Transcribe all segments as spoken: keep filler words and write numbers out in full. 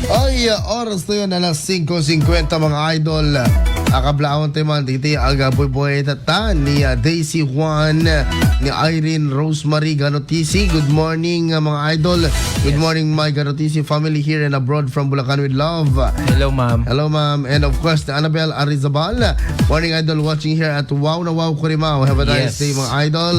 Ay, oras tayo na alas singko singkwenta, mga idol. Akablaon tayo man diti aga buybuy tata ni, ah, Daisy Juan, ni Irene Rosemary Ganotisi. Good morning, ah, mga idol. Good morning, my Ganotisi family here and abroad from Bulacan with love. Hello, ma'am. Hello, ma'am. And of course, ni Annabel Arizabal. Morning, idol, watching here at Wow na Wow, Curimaw. Have a nice Yes. day, mga idol.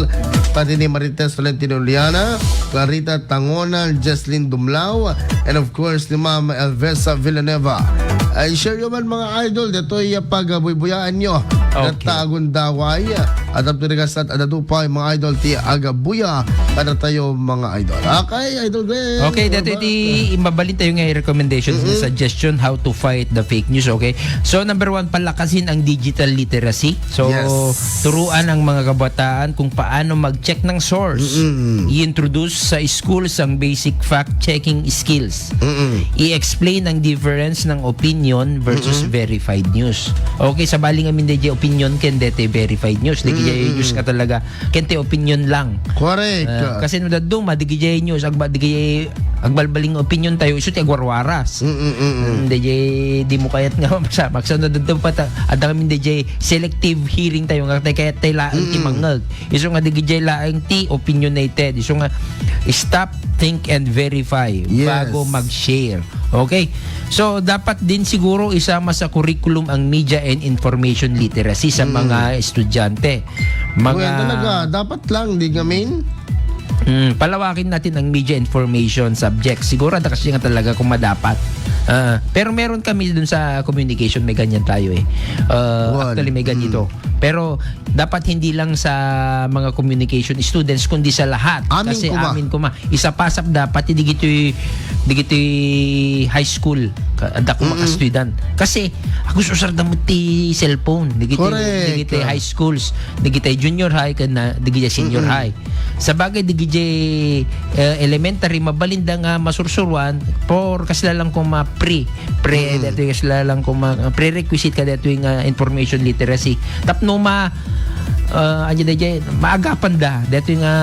Pati ni Marites Valentino Liana, Clarita Tangona, Jesslyn Dumlao, and of course, ni Ma'am Elvesa Villanueva. Ay, share yo man, mga idol, detoy pagbuybuyaan nyo. Okay. Tagundaway, at apto ni kasat, adadupay, mga idol, ti agabuya, kada tayo, mga idol. Okay, Idol Glenn. Okay, we're dati back. Iti imabalin tayo nga recommendation, Mm-mm. suggestion how to fight the fake news, okay? So, number one, palakasin ang digital literacy. So, Yes. turuan ang mga kabataan kung paano mag-check ng source. Mm-mm. I-introduce sa schools ang basic fact-checking skills. Mm-mm. I-explain ang difference ng opinion versus Mm-mm. verified news. Okay, sabali nga min, D J, opinion ken dete verified news. Di kaya Mm-mm. news nga talaga, ken ti opinion lang. Correct. Ah, kasi no dadduma, di kaya news, agba, di kaya agbalbaling opinion tayo, isu ti agwarwaras. Mm-mm-mm. Mm, D J, di mo kayat nga mapasamak. So, no dadduma pa ta-, adda kami, D J, selective hearing tayo, nga tayo kayat tayo laeng ti Mm. mangngeg. Isu nga di gijay laeng ti opinionated. Isu nga stop, think, and verify Yes. bago mag-share. Okay? So, dapat din siguro isama sa curriculum ang media and information literacy sa Mm. mga estudyante. Mga Well, talaga, dapat lang, di ngamin? Mm, palawakin natin ang media information subject. Siguro, ada kasi nga talaga kung madapat. Ah, pero meron kami dun sa communication, may ganyan tayo eh. Ah, One. actually, may ganito. Mm. Pero dapat hindi lang sa mga communication students, kundi sa lahat. Amin Kasi kuma. amin kuma. Isapasap dapat, digitoy, digitoy high school. Ka-, adda kuma Mm-mm. ka student. Kasi, agus usar da mo ti cellphone. Digitoy, Correct. digitoy high schools. Digitoy junior high, kana, digitoy senior Mm-mm. high. Sa bagay, digitoy, eh, elementary, mabalinda nga masursuruan, por kasla lang kuma pre, pre, Mm-mm. dati kasla lang kuma, prerequisite ka dati nga information literacy. Tapno ma, ah, anya da jay, maagapan da. Daytoy nga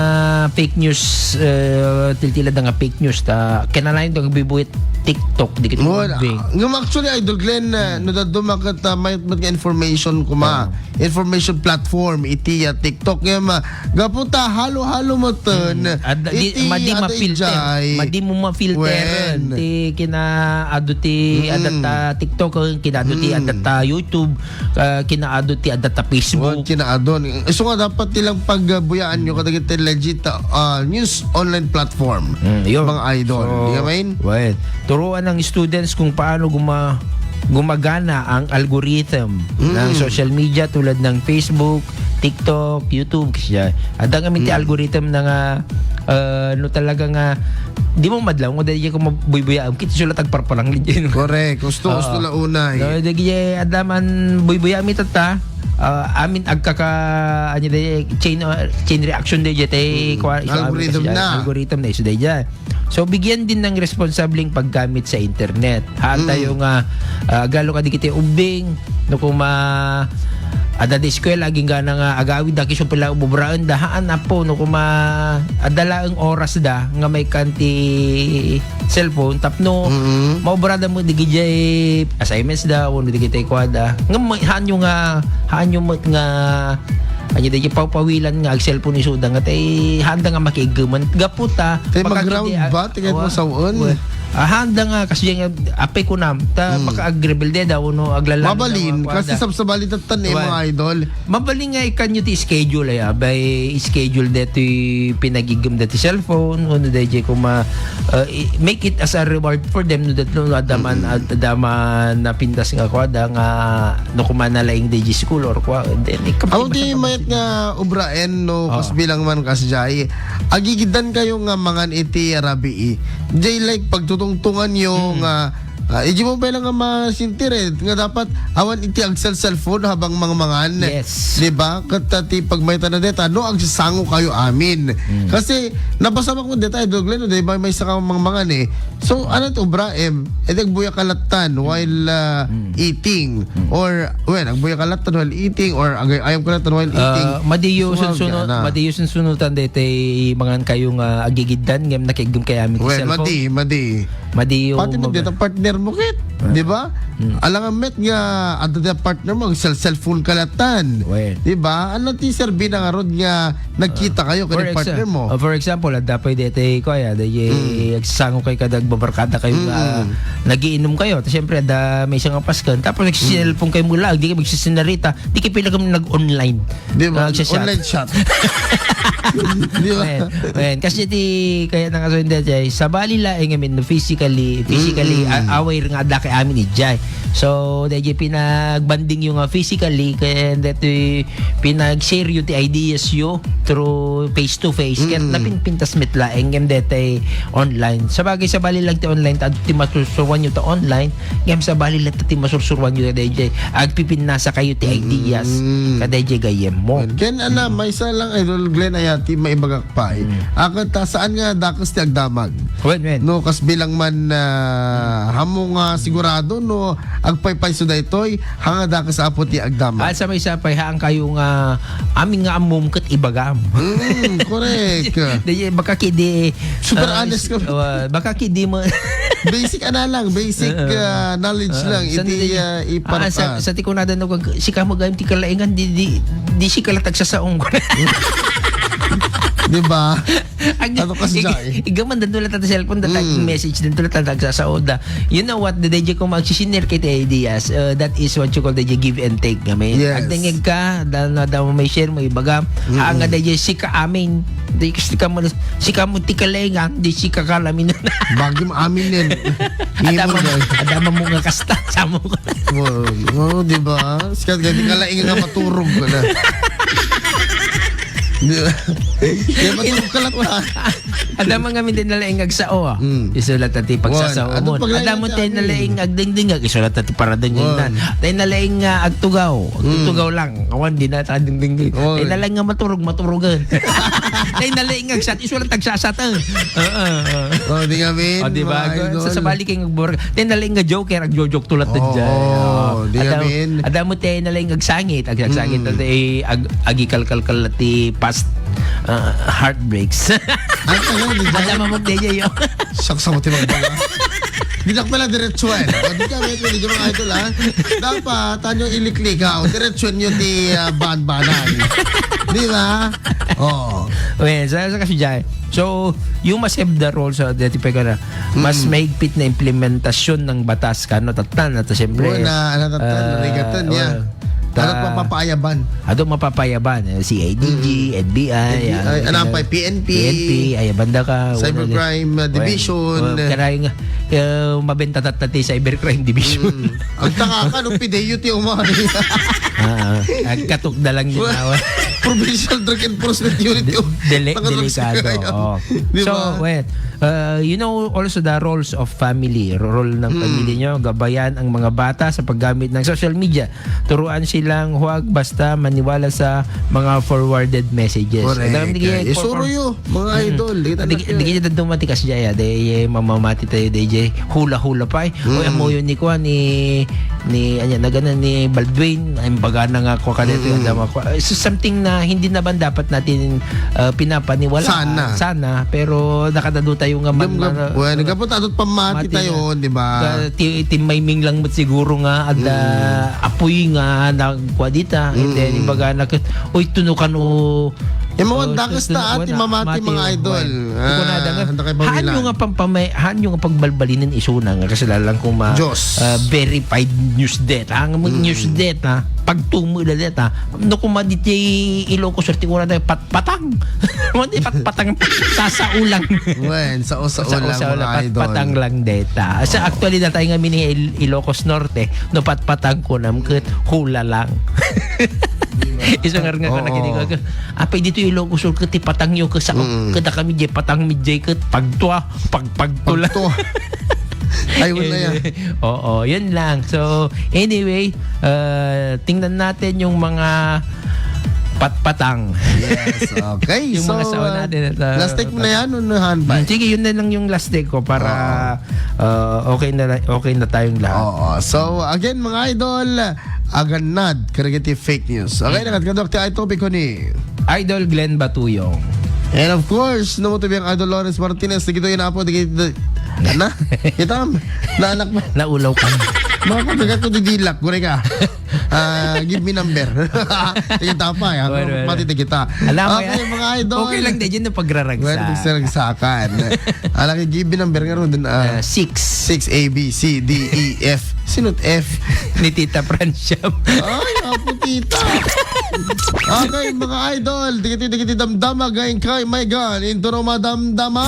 fake news, eh, tiltila da nga fake news. Ta, kinalayon da nga bibuit TikTok, di kita Well, magbing. ah, ngem actually, Idol Glenn, ah, Hmm. no dadduma ket, ah, may, may information kuma. Oh. Information platform, iti, ah, TikTok. Ngem, ah, gapu ta, halo-halo mo ton. Hmm. Ad-, di, iti, madi ada ma-filter. ijay. Madi mo ma-filter. Wen. Ti kinaadu ti Mm-mm. adda ta TikTok, kinaadu ti Mm. adda ta YouTube. Ah, kinaadu ti adda ta Facebook. Wen, kinaadu. Isu nga dapat ti lang pagbuyaan nyo kadagiti legit, ah, news online platform, Mm, yun. mga idol. So, Di ba, Wayne? Well, turuan ang students kung paano guma-, gumagana ang algorithm Mm. ng social media tulad ng Facebook, TikTok, YouTube, kasi adda nga min ti Mm. algorithm na nga, ah, no talaga nga, di mo madlaw, kung dahil ko mabuybuya, ang kit sulat agparparang, di, no? Correct. Gusto, Oo. gusto la unay. No, di, di, adda man buybuya mi tata, ah, amin agkaka, ano, di, chain, uh, chain reaction di, di, te, Mm. kwa-, isu amin Algorithm kasi, na. algorithm na, isu di, di. So, bigyan din ng responsableng paggamit sa internet. Haan Mm. tayo nga, ah, agalo ka di kita ubbing, no, kuma, adda di eskwela, aging gana nga agawid, daki so pala ububraen da, haan, apo, no, kuma, adda laeng oras da, nga may kanti cellphone, tapno, Mm. maubra da mo, di gijay assignments da, wano di gijay kwada. Nga, ma-, haan nyo nga, haan nyo met nga, anya di, papawilan nga, ag cellphone isuda nga, tay, haan da nga makiiggeman. Gapu ta, Tay, pagka mag-ground kidi, ah, ba? Ti kahit awa, masawen. Well, ah, haan da nga, kasi yung, apay ko na, ta, Mm. maka-agrebelde da, wano, aglalang Mabalin, da, wano, kasi kwada. sabsabali tatan eh, Well, mga idol. Mabalin nga ikanyo ti schedule, ay, ah, by schedule deti pinagigem deti cellphone, wano dayjay kuma, uh, i-, make it as a reward for them, no, that, no, adaman, Mm. ad-, adaman napintas nga kwada, nga no kuma nalaing dayjay school or kwa, then, ikam-, Aw, ti ikam-, mayat nga ubraen, no, Oo. kas bilang man kas jay, agigidan kayo nga mangan iti rabii. Jay, like, pagtutungtungan yo Mm. nga Ah, idiay mo pay lang nga masintir, eh, nga dapat awan iti agcell-cellphone habang mangmangan. Yes. Di ba? Ket, ah, ti pagmayatan na deta, no, agsasango kayo amin. Mm. Kasi, nabasa mo kung deta, Idol Glenn, no, di ba, maysa ka mangmangan, eh. So, ano ti obra, em? Eh, di agbuya ka latan while, ah, Mm. eating. Mm. Or, well, agbuya ka latan while eating, or agay-ayam ka latan while eating. Ah, madiyo So, sunsunod, agana. madiyo sunsunutan daytay mangan kayo nga agigiddan, ngem nakiaggem kayo amin ti Well, cellphone. madi, madi. Madi yung Pati mo mag- dito, partner mo, Kit. Ah. Di ba? Mm. Alangan met nga, adda ti partner mo, ang cell-, cellphone kalatan. Well. Di ba? Ano ti serbi na nga rod nga nagkita kayo for kani exa-, partner mo? Oh, for example, adda pay daytay, kuya, daytay Mm. agsasango kayo kada agbabarkada kayo nga Mm-mm. nagiinom kayo. Tapos, siyempre, adda maysa nga pasken. Tapos, Mm. nagsiselfon kayo mula, di kayo magsisinarita. Di kayo pila kami nag-online. Di ba? Ah, nagsa-chat. Online chat. Di ba? Wen, wen. Kasi ti, kaya na nga so, hindi, jay, sabali laeng, I mean, physically, physically, Mm-mm. a-, aware nga adda kay amin, ijay. So, dayjay pinagbanding yo nga physically, kaya daytoy pinag-share yo ti ideas yo through face to face. Kaya Mm-mm. napinpintas met laeng, ngem daytay online. Sabagay, sabali lang ti online, ta ti masursuruan yo ta online, ngem sabali lang ti masursuruan yo dayjay. Agpipinnasa kayo ti ideas Mm. kadayjay gayyem mo. Ken, ana, Mm. maysa lang, Idol Glenn, aya ti maibagak pay. Mm. Akat ta, saan nga dakes ti agdamag? Wen, wen. No, kas bilang man, ah, hamo nga sigurado, no, agpaypayso daytoy, ha nga dakes apo ti agdamag. Ah, sa maysa pay, haan kayo nga, amin nga ammom ket ibagam. Mm, correct. Di, baka ki di, Super ah, honest ka. Oh, baka ki di mo Basic ana lang, basic, Oo. ah, knowledge Oo. lang. San Iti, di, ah, ah, sa, iparakat. sa ti kunada no, kag-, sika mo gayam ti kalaingan, di, di, di sika la tagsasaong. Di ba? Ag-, Ano ka, ig-, Jai? Igaman, dan tulat at cellphone, datag Mm. message, dan tulat at nagsasao da. You know what? The D J ko magsisiner kay ti ideas. Uh, that is what you call the give and take, kami. Yes. Agdengeg ka, dan, dan mo may share mo, ibaga. Mm-mm. Ang nga, D J, sika amin. Di, sika mo, sika mo ti kalengan, di sika kalamin. Bagim amin yan. Adama mo, Imon, adama mo nga kasta, samo ko. Wow, wow, di ba? Sikat gani ka lang nga maturog ko na. Di ba? Kaya maturog ka lang na. Adama nga min din nalaing agsao, ah. Mm. Isulat at Wan, ipagsasao adto mo. Adamo tayo nalaing agdingdingag, isulat at paradingdingan. Wan. Tayo nalaing, ah, agtugaw. Mm. Agtugaw lang. Awan, di na ta dingdingding. Wan. Tayo nalaing nga maturog, maturugan. Tayo nalaing agsat, isulat agsasat, ah. Oo, oo. Oh, di kami, Oh, di ba? mga idol. Sa sabali kayong agbuwag. Tayo nalaing nga joker, agjo-joke tulat na Oo, dyan. Oo. di Adam-, kami. Adamo tayo nalaing agsangit, agsangit, Mm. at, eh, ag-, agikalkalkal ti past, ah, heartbreaks. Ay, ano, di ba? Adamo mo, D J, yo. Saksa mo, tinagbaga. Di na pala diretsuan. O, di ka, may pwede mga idol, ha? Dapat, ano, iliklikaw. Diretsuan nyo ti, ah, banbanan. Di ba? Oo. Well, sa, sa kasi dyan. So, you must have the role sa dati pa ka na. Mas Mm. mahigpit na implementasyon ng batas, kano, tatan, at siyempre, Wala, ano, tatan, ah, narigatan niya. wala. Ano Ta- pa papaayaban? Ado mapapayaban, eh, C I D G, Mm. N B I, N B I, ah, ano pa, P N P. P N P, ay, banda ka, Cybercrime, wala, ah, wala. Division. Wala, kaya nga, eh, mabenta tatta ti Cybercrime Division. Mm. Ang taka ka, no, pideyo ti umay. Ah, ah. Ang katukda lang Wala. ginawa. Provincial Drug Enforcement Unit De-, yung dele-, nakadrug sa delikado, kaya. oh. Di So, ba? wait. Uh, you know, also the roles of family, role ng Mm. pamilya nyo, gabayan ang mga bata sa paggamit ng social media. Turuan silang huwag basta maniwala sa mga forwarded messages. Correct. Ang dami naging Isuro for-, yun, mga Mm. idol. Di ka Digi-, na digi kita dumatikas dyan, ya. Di, eh, mamamati tayo, di, di, hula-hula pa, eh. O, Mm. amuyo ni kuan, ni, ni, anya, nagana ni Baldwin, ay, baga na nga, kuan ka dito, Mm. yung dama ko. Eh, so, something na hindi naman dapat natin, uh, pinapaniwalaan. Sana. Sana, pero nakadado tayo nga man-, Gam-, gam-, man-, well, man-, gapot atot pamati mati tayo, na. di ba? Ka-, ti-, ti mayming lang mo siguro nga, ada Mm. apoy nga nagkwa dita. And then, Mm. ibaga na, uy, tunukan o, Yung mga o, dakas tu-, tu-, na ati wala, mamati, mati, mga idol. wala. Ah, Kunada nga, handa kayo haan pamilaan. nyo nga pampamay-, haan nyo nga pagbalbalinin isuna nga kasi lalang kuma, Diyos. ah, verified news data. Ang Mm. news data, pagtumo na data. No, kuma di ti Ilocos Sur, ti kunada, pat-, patang. Mo di patpatang, sasaulang. Wen, sa usa-ulang, Sa usa-ulang, mga idol. patpatang lang data. Sa Oo. actually, data nga mini Il-, Ilocos Norte, no patpatang ko nam ket hula lang. Di ba? Isang nga nga Oo. nakinig ako, "Apay dito Ilocos Sur ket ti patang nyo ket sa, Mm. ket kami di patang mi di ket pagtua, pagpagtula." Pagtua. Ay, wala yan. Oo, yun lang. So, anyway, uh, tingnan natin yung mga patpatang. Yes, okay. Yung So, mga sao uh, natin at, uh, last take mo na yan, unahan ba? Mm, sige, yun na lang yung last take ko para uh, okay na okay na tayong lahat. Oo. So, again, mga idol, agannad, karagiti fake news. Okay, nakat kadok ti ay topic ko ni Idol Glenn Batuyong. And of course, no mo to biyang Idol Lawrence Martinez, dagito yung apo, dagito, na, kita, naanak mo. Naulaw ka. Mga pagkagat ko didilak, gure ka. Ah, give me number. Sige, tapay, ha? Wait, wait, Mati wait. kita. Alam mo Okay, yan. Mga idol. Okay lang din yun na pagraragsak. Well, pagraragsakan. Alam, give me number nga ron dun, ah, Uh, six. six A B C D E F. Sino't F? Ni Tita Francia. Ay, apo tita. Okay, mga idol. Digiti, digiti damdama. Gain kay my gun. Intro madamdama.